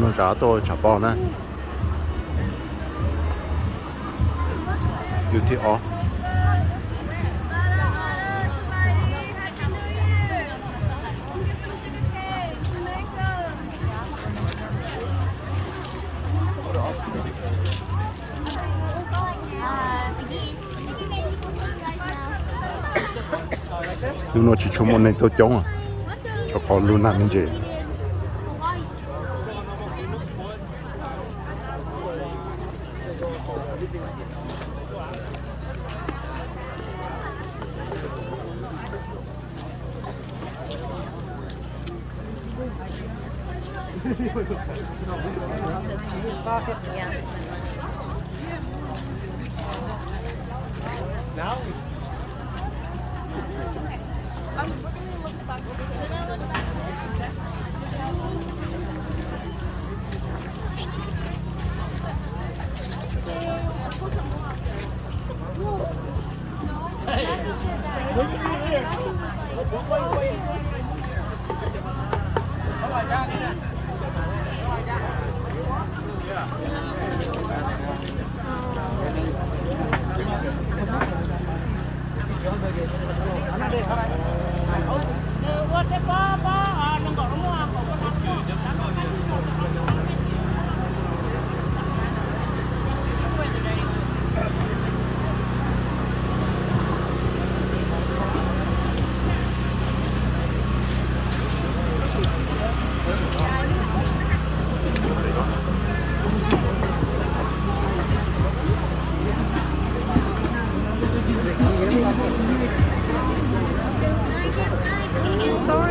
No tsam tuaj tshav pob na. Yus thib ob. Hnub no tsis tshua muaj neeg tuaj coob, rau qhov lub nag me ntsis.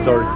Sorry.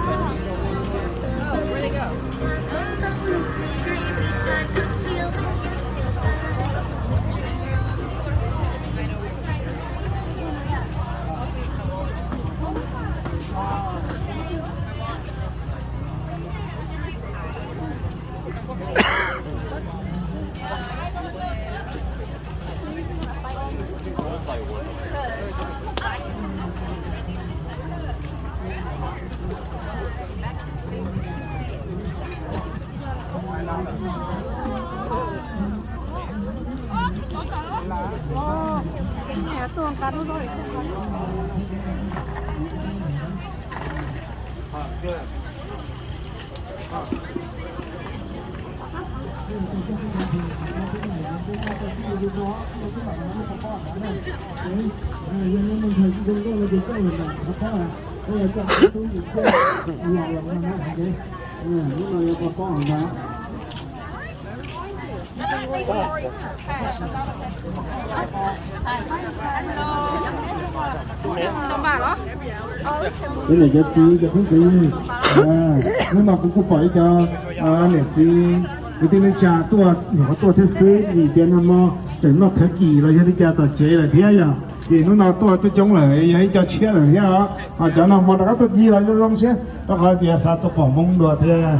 Cov niam cov txiv cov phooj ywg, hnub no kuv kuj pom ib co niam txiv kwv tij neej tsa tuaj nyuam qhuav tuaj thiab xwb vim tias nag hmo tseem noj thawv kis los yog li cas tom tsev lawm thiab yog vim hnub no tuaj coob coob lawm yog ib co tshiab lawm thiab os. Ho cov nag hmo rov qab tuaj ncig los zoo zoo siab rau qhov tias xav tuaj pom Hmoob dua thiab.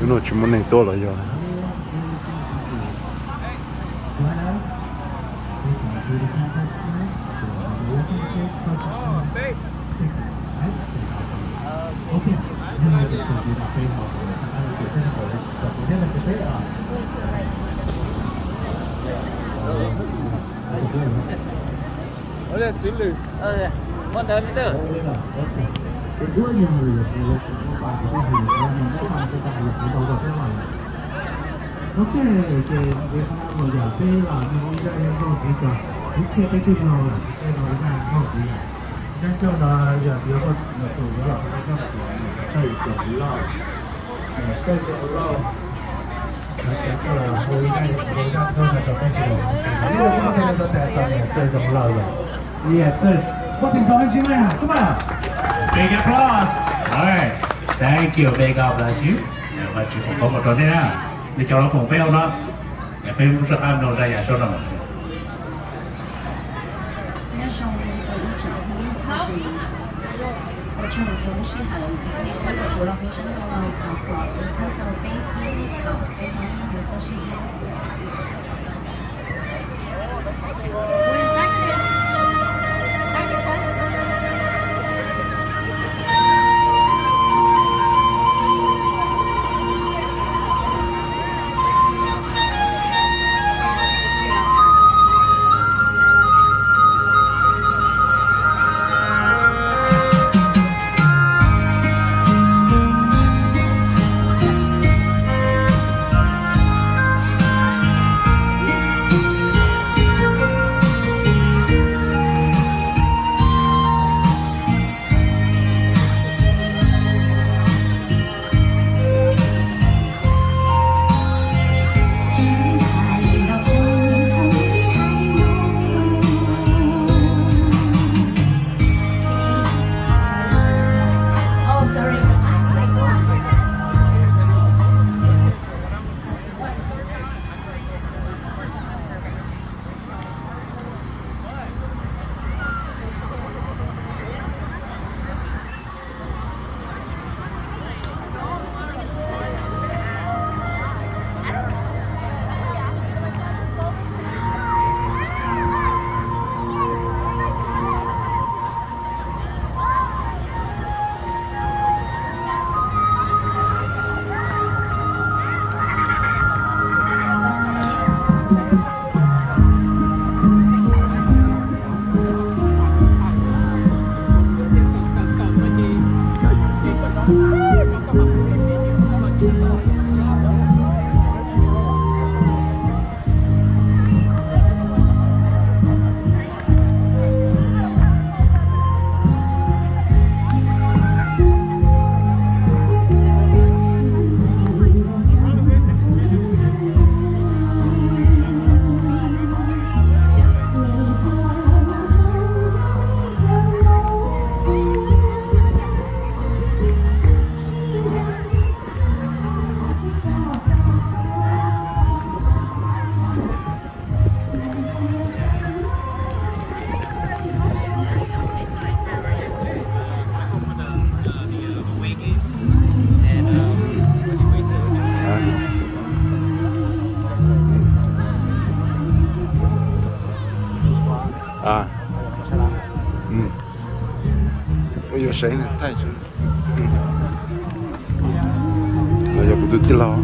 Hnub no tsis muaj neeg tuaj los yog. Ua li txiv lwm, muab ntawd li twb. Ok, ces nqis qhov no los yog peb los nug ib zaj nkauj ntxiv tso, ib txhiab peb twb nug lawm, peb nug ib zaj nkauj ntxiv lawm. Zaj nkauj no yog yuav muaj tus yuav los ua nkauj ntxiv, Txawj Zoo Lauj. Txawj Zoo Lauj, cov koj los hu ib zaj nkauj no rau peb sawv daws, ib zaj nkauj no rau txais tos niam Txawj Zoo Lauj los. Yes, sir. What is going on? Come on. Big applause. All right. Thank you. May God bless you. Vaj tswv foom koob los rau nej na. Nej cov los koom peb hauv no. Peb muab soj qab mloog zaj yam saub no ntxiv. Nyob zoo rau ib tsoom phooj ywg txhua tus, ua tsaug rau lub sij hawm nej pub rau kuv los hu zaj nkauj no, thov kom kuv txhawb tau peb thiab kom peb ho nyob mus txoj sia. Ua yuav seev na, thaij tso. Los yog kuv tus tij laug.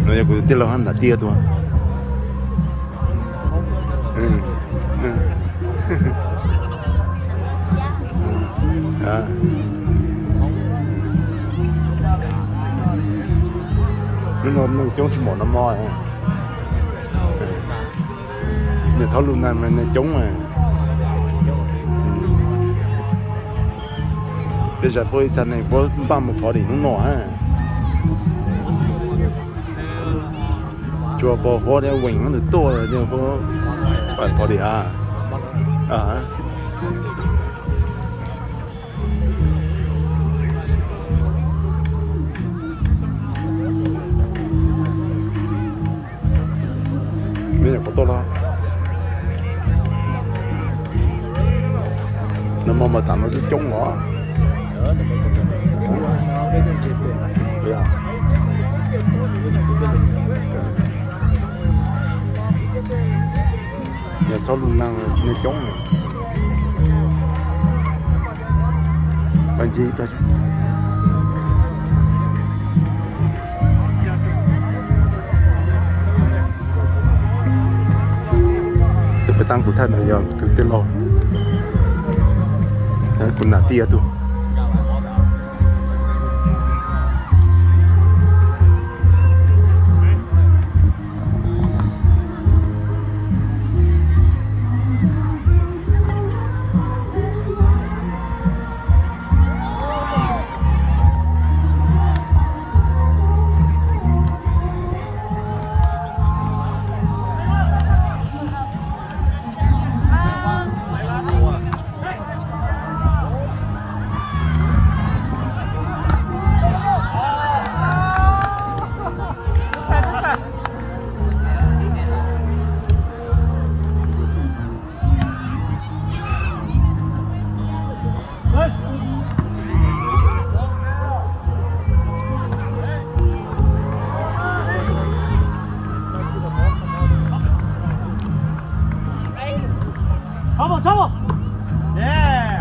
No yog kuv tus tij laug hab nram tiaj tuaj. Hnub no neeg coob tsis npaum no mog. Niam Thoj Lus na mas neeg coob mas. Tej zaum puab ib txha neeg puab npaj mus party hnub no hab. Tsuas pos huab thiab Weem ntawd tuaj, puab party a. Mej nyuam qhuav tuaj los. Mos mas tam no coob coob os. Yog txhob lug neeg, neeg coob. Ncig tus pem taab kuv thaj no yog tus tij laug, kuv nam tij tug. Trouble, trouble. Yeah.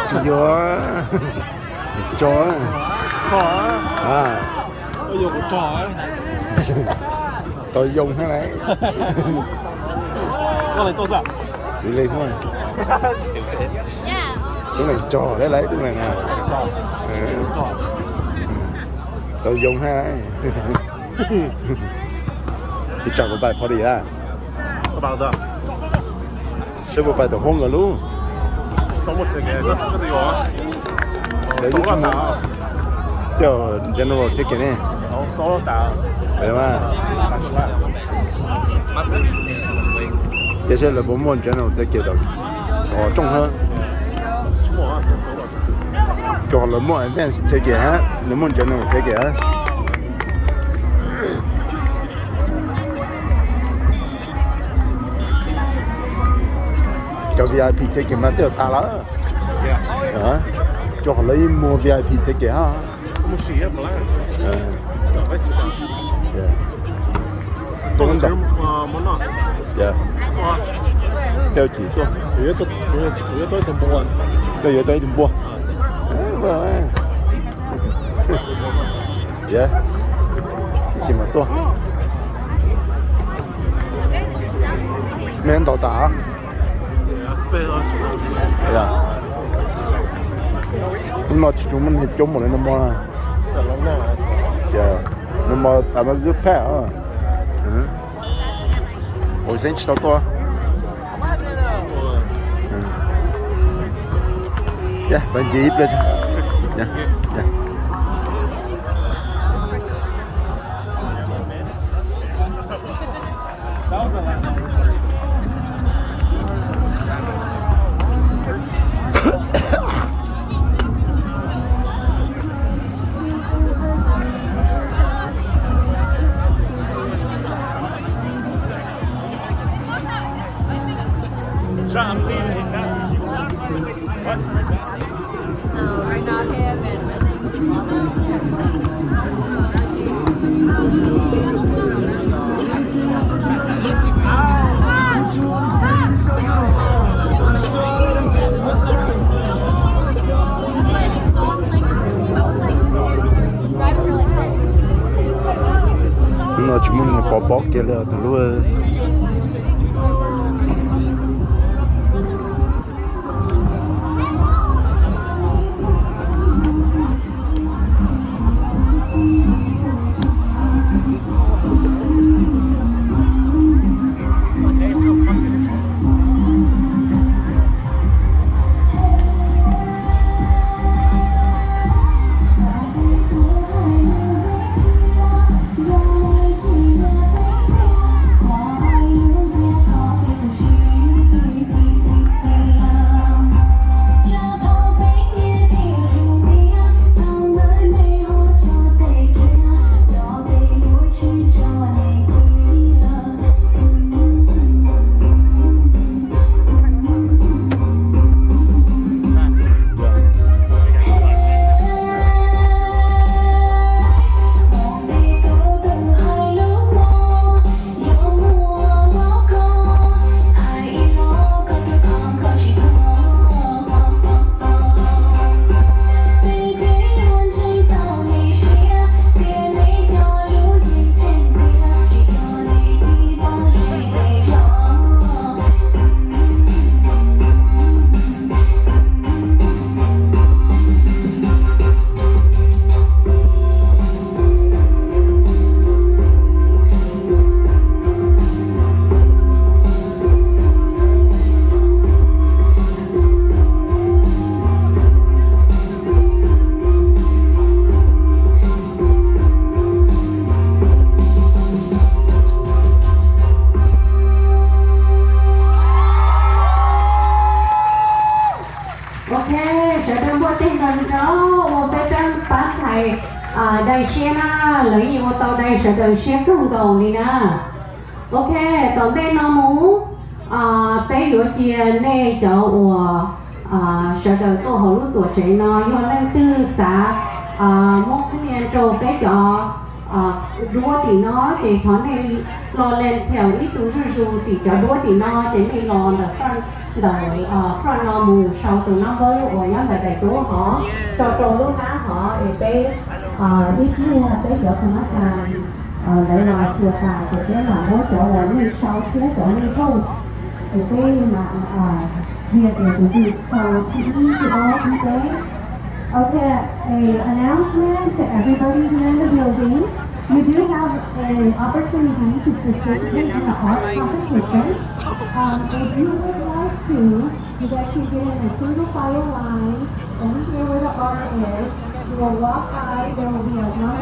Tsis yuav, tso. Tau yoo thiab lauj. Li xwb. Tub leeg tso thiab lauj, tub leeg na. Tau yoo thiab lauj. Ib tsam kuv pais pho di a. Seb puas pais tom hoob nkawd lub. Lawv lub tsis muaj. Cov general ticket ne. Ces seb lawv puas muaj general ticket os, rooj hab. Cov lawv muaj advance ticket hab, lawv muaj general ticket hab. Cov VIP ticket mas twb tas lawm. Rau qhov lawv yeej muag VIP ticket hab. Tuaj ntawm, tuaj chim tuaj, tuaj yuav tau ib tug npua. Ib chim mas tuaj. Mej ntaus tas. Hnub no tsis tshua muaj neeg coob npaum li nag hmo na. Nag hmo tas no xwb phaj. Ua xeeb tsis tau tuaj. Pab nce ib pliag. Hnub no tsis muaj neeg pov pob kiag li os tus hlub. Dai siab na, lawv yeej ua tau dai sawv daws siab kawg nkaus li na. Ok, tom ntej no mus, peb yuav cia nej cov uas sawv daws tuaj hauv lub tuam tsev no yog leej twg xav muab qhia rau peb cov duab tim no ces thov nej los lees thiaus ib tug zuj zus tim cov duab tim no ces nej los ntawm front, ntawm front no mus sau tus number uas nyob ntawm daim duab hov tso rau lub hnab hov es peb ib pliag peb cov khas mab tas lawv los xyuas tas ces peb mam muab cov uas nej sau thiab cov nej vote ces peb mam qhia tias tus twg tau thib ib, thib ob, thib peb. Okay, a announcement to everybody here in the building. You do have an opportunity to participate in the art competition. Um, if you would like to, you guys can get in a single file line over here where the art is. You will walk by, there will be a number